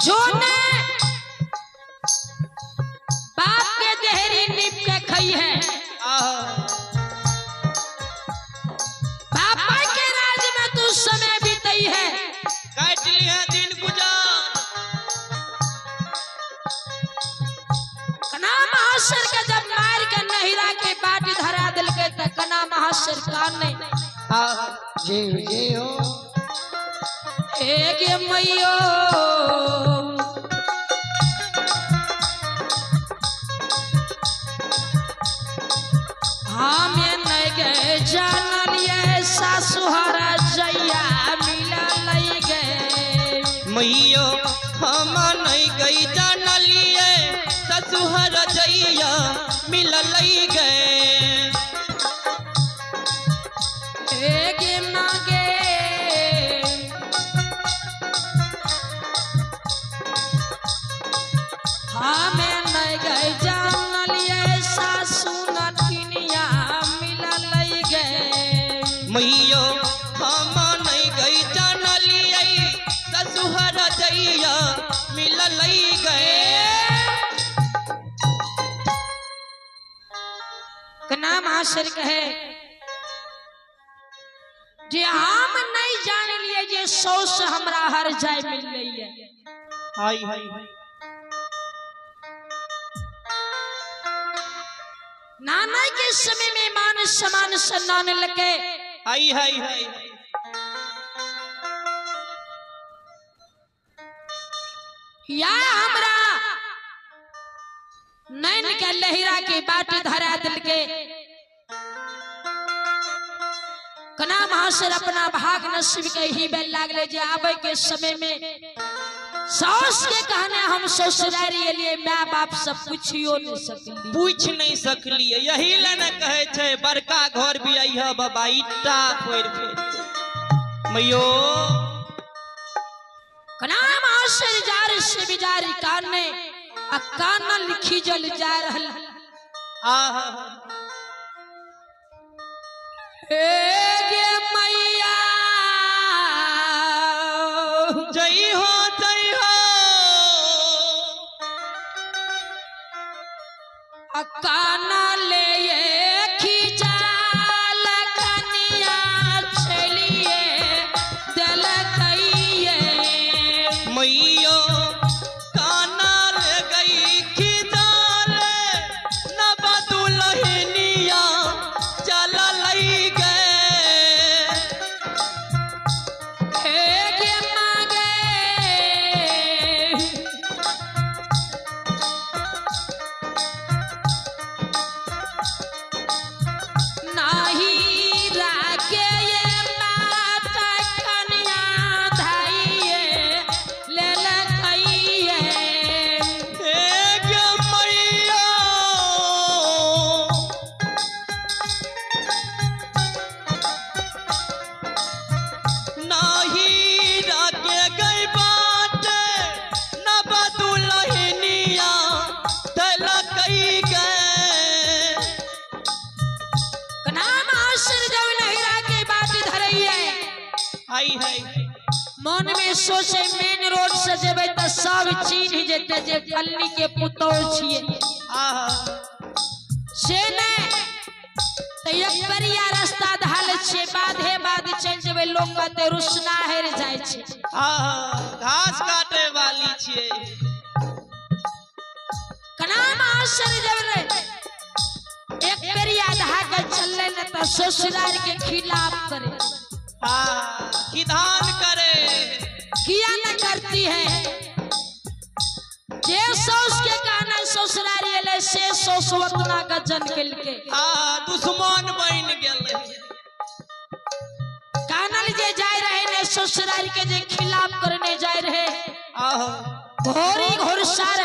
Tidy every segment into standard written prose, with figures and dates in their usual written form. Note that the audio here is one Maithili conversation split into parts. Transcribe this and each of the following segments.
जो ने बाप के देहरी नीप के खई है, पापा के राज में तू समय बीतई है, काट ली है दिन गुजार। कना महाशर के जब मार के नहिरा के बाट धरा दिल के त कना महाशर कान नहीं। जी जी हो एक मैयो हमें नहीं गए जानलिए सासुहरा जैया मिला लई गए। मैयो हम नहीं गई जानलिए ससुहरा जैया मिला लई गए। एक मांगे हमें नहीं गए जानलिए सासु नटिनिया मिला लई गए। मैयो हम नहीं गई जानलिए ससुहरा जैया मिला लई गए। कना महाशर कहे जे हम नहीं जान लिए जे सौ से हमरा हर जाय मिल रही है। हाय हाय हाय नाना के समय में मान समान सन्नान लगे। हाय हाय हाय या हमरा नैन के लहिरा के बाट धरा दिल के कना महाशर अपना भाग नसीब के ही बेल लागले जे आवे के समय में सास के कहने हम ससुरारी लिए माँ बाप सब पूछियो नहीं सकली, पूछ नहीं सकलिए। यही ले न कहे छे बड़का घर भी आई है बाबा ईटा फोड़ फोड़। मैयो कना महाशर जार से बिजारी काने आ कान लिखी जल जा रहल। आहा हे गे मैया जय हो जय हो काना ले ये खिचाल कनिया चलिए दलकइए। मैयो काना ले गई खिचाल न बदुलहिनिया चल लई गए। हे गे मांगे नाही राके ये माता कन्या धाइए ले लकइए। हे गे मैया नाही राके गई बाट न बदुलहिनिया तलकई गए। कना महाशर जब नहिरा के बाट धरइए हाय हाय मन में सोचे मेन रोड से जेबै त सब चिन्ह जेतै जे फलनी के पुतोह छियै। आहा से नहीं त एक बरिया रास्ता धाल छियै, बाधे बाध चलि जेबै लोग कहतै रुसना हेर जाइ छै। आहा घास काटे वाली छियै। कना महाशर जब रे एक बेरिया धा के चललै न त ससुरार के खिलाफ करे। हाँ खिदान करे किया न करती है जे सौस के कहना ससुरारी एलै से सौस ओतना गजन केलकै। हाँ दुश्मन बन गेलै। कानल जे जाय रहे ने ससुरारी के जे खिलाफ करने जाय रहे आहा घोरी घोरसार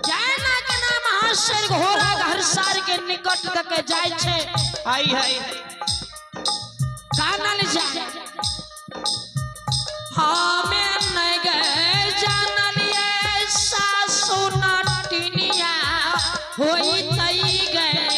जाय ना कना महाशर घोड़ा घरसार के निकट तक जाय छै। हाय हाय कानल जाय हमें नहीं गए जानलिए सासु नटिनिया होई तई गए।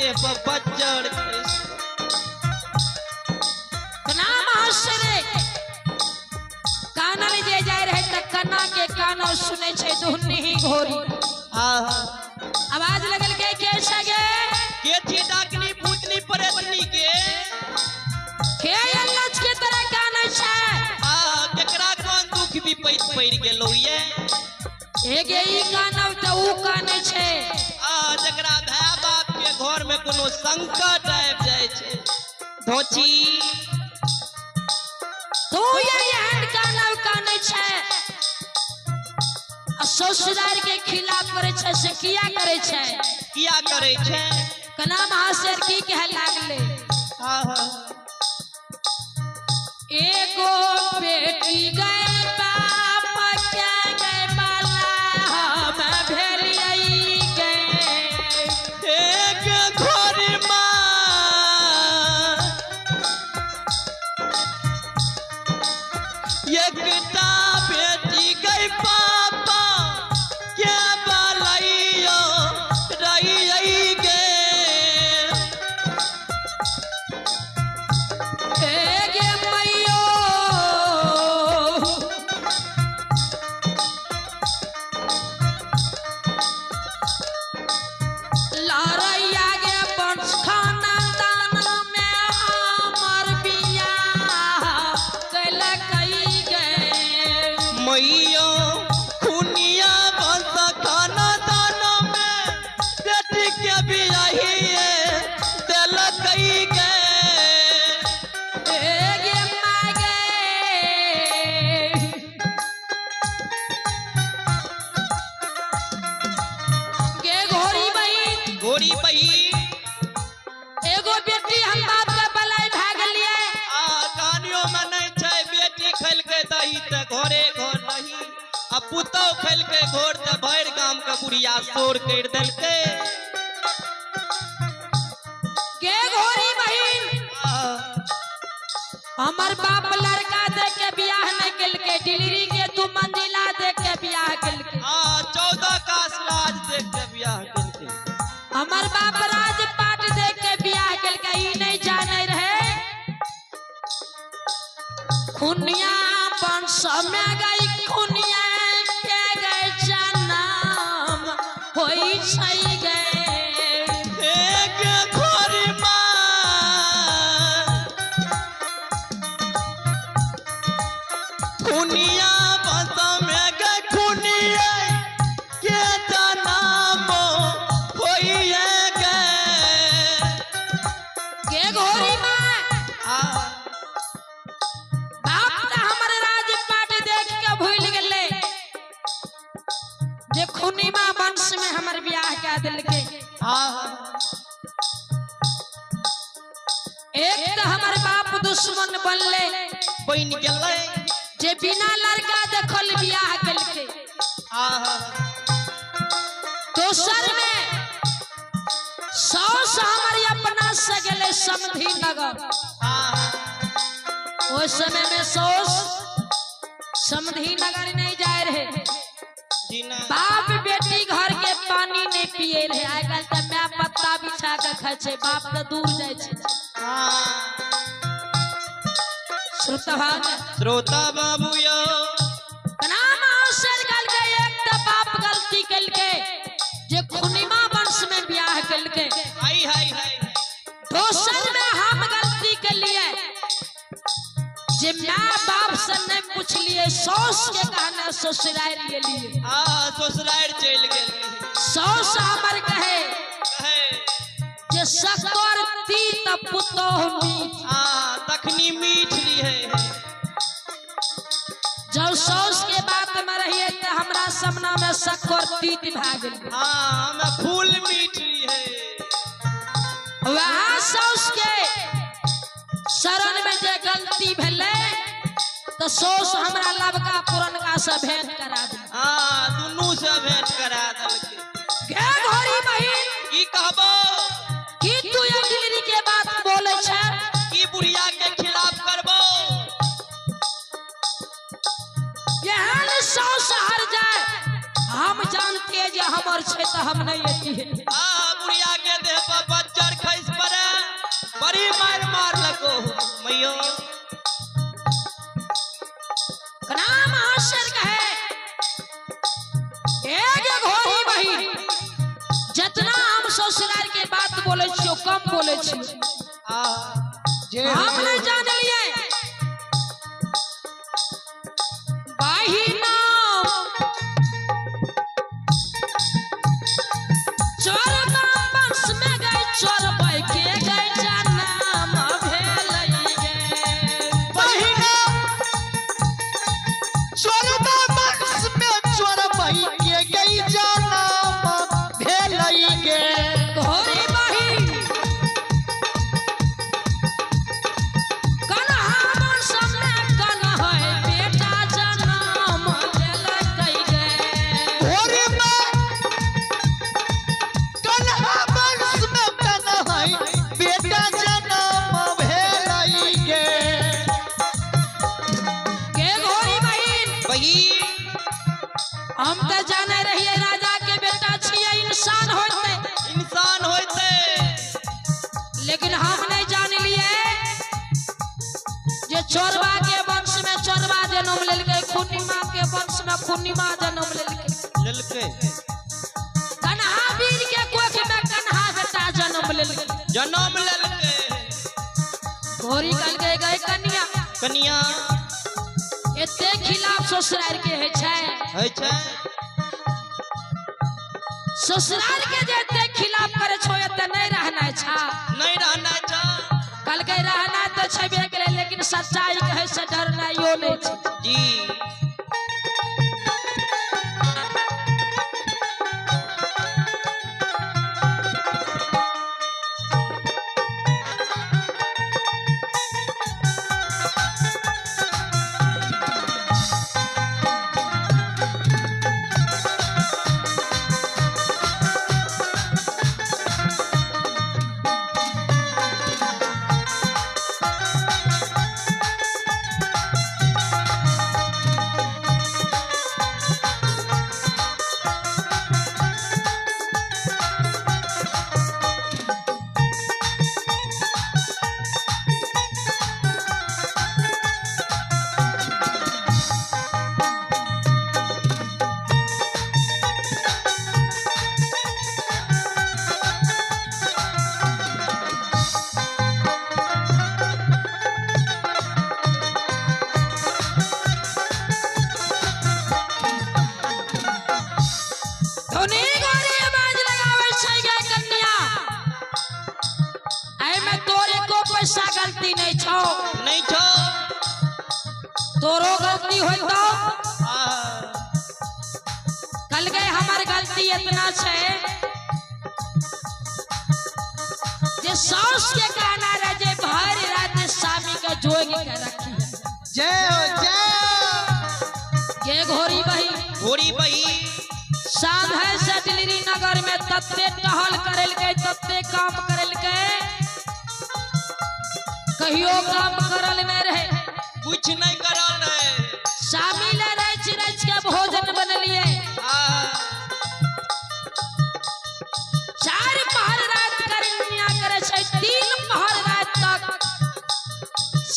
देह पर बज्जर कना महाशय कानल जे जाय रहे त कना के कानल सुनै छै दुहनी ही घोरी। आवाज लगल के के छगे के थी डाकनी भूतनी प्रेतनी के के अल्लाह के तरह कानै छै। आ केकरा कोन दुख विपैत पड़ गेलो ये एगे ई कानव त ऊ कानै छै। आ जकरा भाय बाप के घर में कोनो संकट आबि जाय छै धोची तू ये एहन कानव कानै छै आ ससुराल के खिलाफ करे छै से किया करे छै किया करे छै। कना महाशय की कहे लागले एगो बेटी गए बाप के गए बाला हम भेलियै गए एक घर मां एकटा बेटी गई पापा के बालैयो रही गे गे मैयो लड़ैया गे बंश खाना दाना में हमर बियाह कैलकै गे मैयो खुनिया बंस खाना दाना में बेटी के बियाहिए देलकै गे गे माय गे गे घोड़ी बहिन गोरी बहिन एगो बेटी हम बाप के बलाई भए गेलियै। आ कहानियों में नहीं छै बेटी खेलकै दही त घरे घर नहीं आ पुतोह खेलकै घोर त भरि गाम के बुढ़िया शोर करि देलकै। गे घोड़ी बहिन हमर बाप लड़का दे के बियाह नहीं केलकै डिलीवरी के 2 मंजिला दे के बियाह केलकै। आ 14 कास राज देख के बियाह केलकै। हमर बाप राजपाट देख के बियाह केलकै ई नहीं जाने रहे खुनिया वंश में गई खुनिया के गई जनम होई छै गे एक घर मां खुनिया वंश में गई खुनिया के जनम होई गे गे घोड़ी मां आ बाप त हमर राजपाट देख के भूल गेलै जे खुनिमा वंश में हमर बियाह कए देलकै। एक त हमर बाप दुश्मन बनले बनि गेलै जे बिना लड़का देखल बियाह केलकै। दोसर में साउस हमर अपना से गेलै समधी नगर। ओहि समय में साउस समधी नगर नहीं जाए रहे बाप बेटी घर के पानी नहीं पिए रहे। आइ काल्हि तऽ my पत्ता बिछा के खाइ छै बाप तऽ दूर जाइ छै। श्रोता श्रोता बाबू यो कना महाशय कहलकै एक तऽ बाप गलती केलकै जे खुनिमा वंश में बियाह केलकै। हाय हाय हाय दोसर में हम गलती केलियै जे my बाप से नहीं पूछलिए साउस के कहना ससुराल गेलिए। आ ससुराल चलि गेल साउस हमर कहे जे शक्कर तीत पुतोह मीठ। आ तखनी मीठ रहे जब साउस के बात में रहिए त हमरा सामना में शक्कर तीत भए गेल। हां हमें फूल मीठ रहे वहाँ साउस के शरण में जे गलती भेलै त साउस हमरा लबका पुरनका से भेंट करा देल। हां दुनू से भेंट करा देलकै। गे घोड़ी बहिन की कहबो की तू ये डिलीवरी के बात बोलै छै की बुढ़िया के खिलाफ करबो एहन साउस हर जाए हम जानते जे हमर छै त हम नहीं एतिहे। आ बुढ़िया के देह पर बज्जर बड़ी मार मारलको मैयो। कना महाशय कहे एक घोड़ी बहिन जितना हम ससुराल के बात बोले छियो कम बोले छियो। हम नहीं जानलिए बहिना चोरबा वंश में गए चोरबै के गए जनम भेलै गे। बहिना चोरबा वंश में चोरबै के गई जनम भेलै गे। घोड़ी बहिन कन्हा वंश में कन्है बेटा जनम लेलकै गे। घोड़ी में कन्हा वंश में कन्है बेटा जनम भेलै गे। के घोड़ी बहिन बहिन हम तो जाने रहिए राजा के बेटा छियै इंसान होते इंसान होते, लेकिन हम नहीं जान लिए जे चोरबा के वंश में चोरबा जन्म लेलकै, खुनिमा के वंश में खुनिमा जन्म लेलकै लेलकै। कन्हा वीर के कोख में कन्हा बेटा जन्म लेलकै जन्म लेलकै। घोड़ी कहलकै गई कन्या कन्या एते खिलाफ ससुराल के होइ छै होइ छै। ससुराल के जे एते खिलाफ करे छो एते नहीं रहना छा नहीं रहना छा। कहलकै रहना तो छेबे करे लेकिन सच्चाई कहे से डरना यो नहीं छै। जी पैसा गलती नहीं छो नहीं छो तोरो गलती होई तो कल गए हमार गलती इतना छे जे सास के कहना रहे जे भर रात स्वामी के जोग के रखी। जय हो जय के घोड़ी बही घोड़ी बही साँझ से दिल्ली नगर में तत्ते टहल करल के तत्ते काम करल के कहियो काम करल नहीं रहे कुछ नहीं करल रहे। शामिल रच रच के भोजन बनलिए चार पहर रात करनिया करे छै 3 पहर रात तक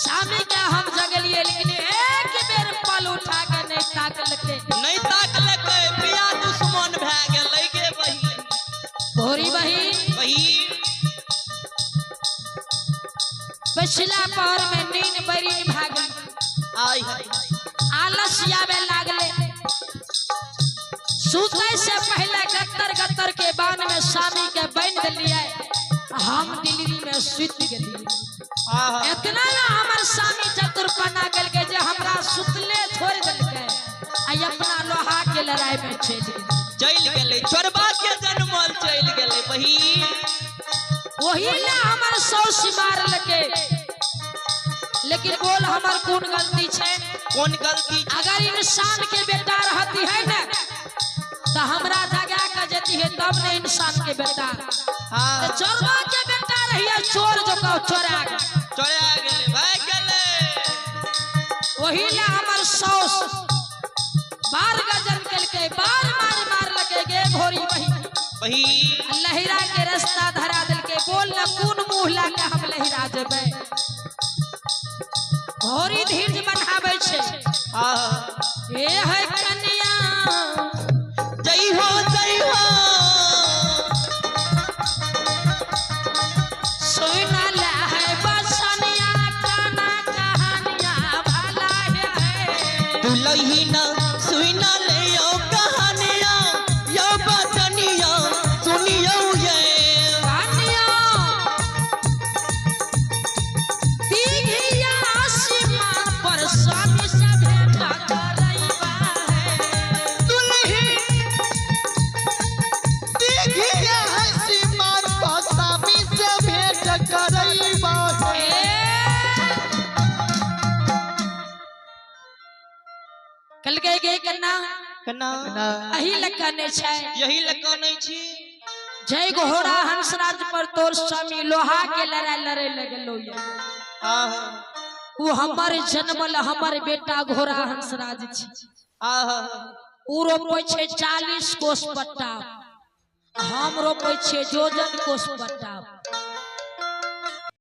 स्वामी के हम जगलिए लेकिन एक बेर पल उठा के नहीं ताकलके नहीं ताकलके। प्रिया दुश्मन भए गेलै गे बहिन भोरी बहिन बहिन पिछला पहर में नींद बरीन भागल आई आलस आवे लागले। सुते से पहले गत्तर गत्तर के बान में स्वामी के बांध दिलिए हम दिल्ली में सुत गेलिए। इतना ना हमर स्वामी चतुरपना गेल के जे हमरा सुतले छोड़ देलके आ अपना लोहा के लड़ाई में चल चल गेलै छोड़बा के जनमल चल गेलै बहिन। वही ना हमर सौस मारलके लेकिन बोल हमर कौन गलती छे कौन गलती? अगर इंसान के बेटा रहती है ना तो हमरा जगा के जती है तब ने इंसान के बेटा। हाँ तो चोरवा के बेटा रहिए चोर जो कहो चोरा चोरा गेलै भाग गेलै। वही ना हमर सौस बार गजन केलके बार मार मारलके गे घोड़ी बही बही लहिरा के रास्ता धरा देलके। बोल ना कौन मुंह ला के हम लहिरा जेबै। घोड़ी धीरज बनाबै छै। आहा ए है कन्या जय हो जय हो। सुना ले है बसनिया काना कहानिया भला है। दुलही ना सुना ले यो कहानिया यो बचनिया सुनियो ये। कन्या दीघिया सीमा पर स्वामी से भेंट करैबा है। दुल्ही देखिया हसी मार स्वामी से भेंट करैबा है। कलकै गे कन्ना कना अही लकने छै। यही लकानै छी। जय घोड़ा हंसराज पर तोर स्वामी लोहा के लड़ाई लड़े लगलो ये। आहा उ हमर जन्मल हमर बेटा घोड़ा हंसराज छी। आहा उ रोपै छै 40 कोस पट्टा, हम रोपै छियै जोजन कोस पट्टा।